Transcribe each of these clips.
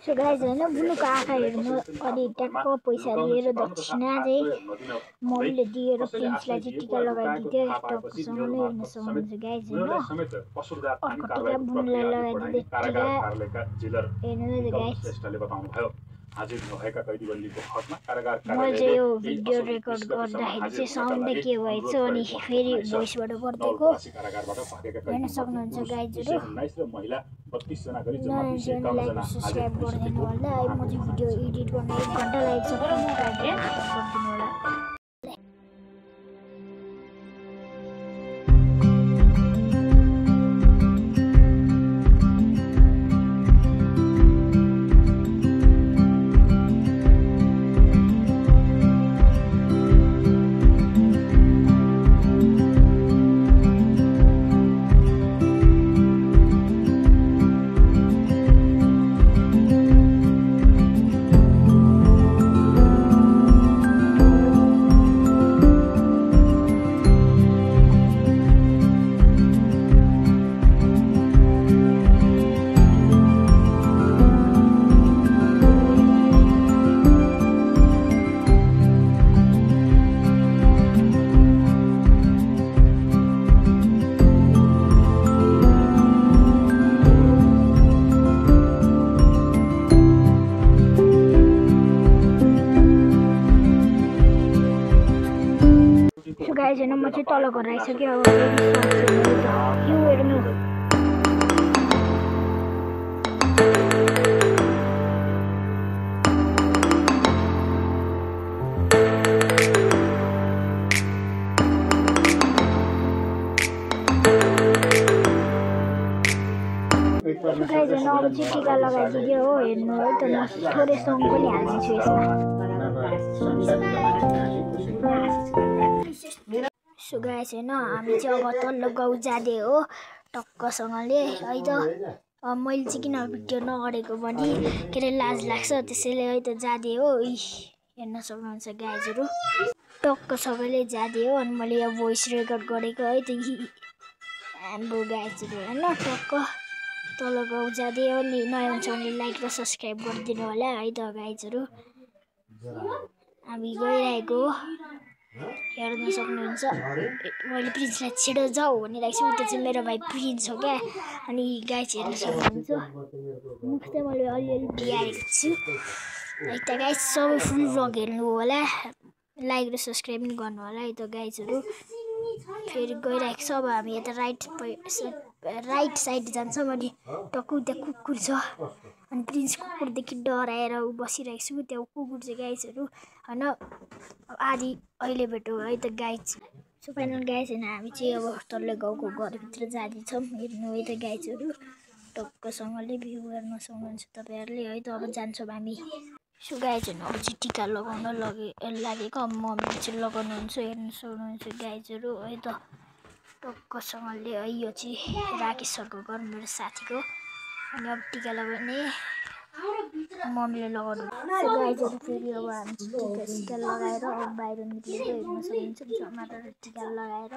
So guys हैन बुनुको आँखा हेर्नु अनि ट्याक्क पैसा दिएर दक्षिणा चाहिँ मम्मीले दिएर प्रिन्सलाई चाहिँ टिका लगाइदिँदै टक्कसँग नै हेर्न सक्नुहुन्छ गाइज हैन अर्को टिका बुनुलाई लगाइदिँदै टिका हेर्नु गाइज हाजिर नभएका कैदीबन्दीको हकमा कारागार मैले चाहिँ यो भिडियो रेकर्ड गर्दाखेरि चाहिँ साउन्डै के भएछ अनि फेरि भोइसबाट गर्दैको हेर्न सक्नुहुन्छ गाइजहरु 19 र महिला 32 जना गरी जम्मा लाइक सब्स्क्राइब गरिदिनु होला है म चाहिँ भिडियो एडिट गर्न 1 घण्टा लाग्छ गरिदिनु होला गाइज हैन म चाहिँ तल घर आइसक्यो अब यो हेर्नु गाइज हैन अब चाहिँ टिका लगाइदियो हो हेर्नु है त म थोरै सङ पनि हाल्दिन्छु यसमा सो गाइस हैन हामी चाहिँ अब तल्लो गाउँ जाँदै हो टक्कसँगले है त मैले चाहिँ किन भिडियो नगरेको पनि के अरे लाज लाग्छ त्यसैले है त जाँदै हो हेर्न सक्नुहुन्छ गाइजहरु टक्कसँगले जाँदै हो अनि मैले यो भोइस रेकर्ड गरेको है त हाम्रो गाइजहरु हैन टक्क तल्लो गाउँ जाँदै हो नि नयाँ हुन्छ भने लाइक र सब्स्क्राइब गरिदिनु होला है त गाइजहरु हामी गइरहेको हेर्न सक्नुहुन्छ मैले प्रिन्सलाई छिटो जाऊ भनिरहेको छु त्यो चाहिँ मेरो भाइ प्रिन्स हो क्या अनि गाइस हेर्न सक्नुहुन्छ मुख चाहिँ मैले अलिअलि बिहारेको छु है त गाइस सबै फुल भ्लग हेर्नु होला लाइक र सब्स्क्राइब पनि गर्नु होला है त गाइजहरु फेरि गइरहेको छ अब हामी यता राइट साइड जान्छौँ अनि टक्क त्यहाँ कुकुर छ अनि प्रिन्स कुकुरदेखि डराएर ऊ बसिरहेको छु त्यो कुकुर चाहिँ गाइजहरु हैन आदि अहिले भेटौँ है त गाइज सो फाइनल गाइज हैन हामी चाहिँ अब तल्लो गाउँको घरभित्र जाँदैछौँ हेर्नु है त गाइजहरु टक्कसँगले भ्यू हेर्न सक्नुहुन्छ तपाईहरुले है त अब जान्छौँ हामी सो गाइज हैन अब चाहिँ टिका लगाउन लागेको अब मम्मीले चाहिँ लगाउनुहुन्छ हेर्न सक्नुहुन्छ गाइजहरु है त टक्कसँगले है यो चाहिँ राकेश सरको घर मेरो साथीको अनि अब टिका लगाउने मम्मीले लगाउनु गाइजहरु फेरि अब हामी टिका लगाएर अब बाहिर निक्लिँदै हेर्न सक्नुहुन्छ टमाटर टिका लगाएर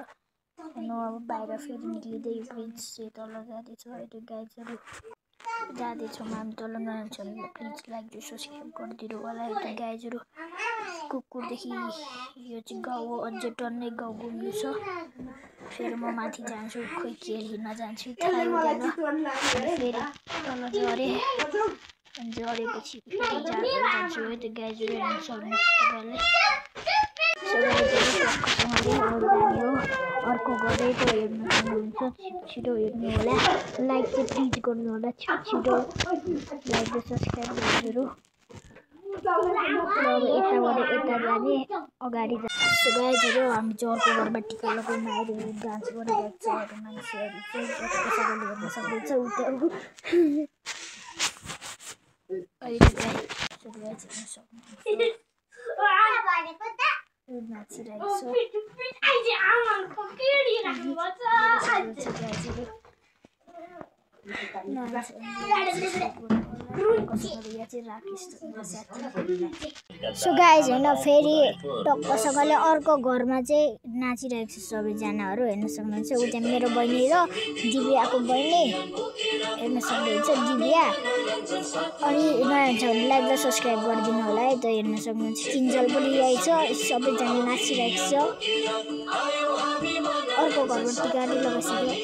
अनि अब बाहिर फेरि निक्लिँदै प्रिन्स चाहिँ तल जाँदैछ है त गाइजहरु जाँदैछौँ हामी तल नजान्छ भने प्लिज लाइक र सब्स्क्राइब गरिदिनु होला है त गाइजहरु कुकुरदेखि यो चाहिँ गाउँ हो अझै टन्नै गाउँ घुम्नु छ फेरि म माथि जान्छु खोइ के लिन जान्छु थाहा हुँदैन फेरि तल झरे अनि झरेपछि फेरि जान्छु है त गाइजहरु हेर्न सक्नुहुन्छ तपाईँले अर्को गरे त हेर्नु सक्नुहुन्छ छिटो हेर्नु होला लाइक चाहिँ प्लिज गर्नु होला छिटो लाइक र सब्स्क्राइब गाइजहरु अब यताबाट यता जाने अगाडि जान्छ गाइजहरु हामी चाहिँ अर्को घरमा टिका लगाउन आइरहेको डान्स गरिरहेको छ अरू मान्छेहरू चाहिँ कसैले हेर्न सक्नुहुन्छ उता अहिले नाचिरहेको छ सो गाइज होइन फेरि टक्कसँगले अर्को घरमा चाहिँ नाचिरहेको छ सबैजनाहरू हेर्न सक्नुहुन्छ। ऊ चाहिँ मेरो बहिनी र दिव्याको बहिनी हेर्न सक्नुहुन्छ दिव्या। अनि नयाँ हुन्छ भने लाइक र सब्सक्राइब गरिदिनु होला है त। हेर्न सक्नुहुन्छ किन्जल पनि यही छ सबैजना नाचिरहेको छ। अर्को घरमा टिका पनि लगाइसक्यो।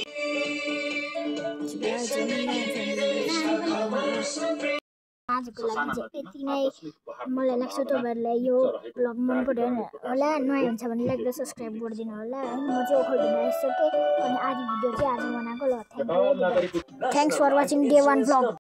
आजको लागि चाहिँ यति नै। मलाई लाग्छ तपाईँहरूलाई यो भ्लग मन पऱ्यो होला। नयाँ हुन्छ भने लाइक र सब्सक्राइब गरिदिनु होला। म चाहिँ ओखर ढुङ्गा आइसकेँ अनि आधी भिडियो चाहिँ आज बनाएको ल। Thanks for watching day 1 vlog.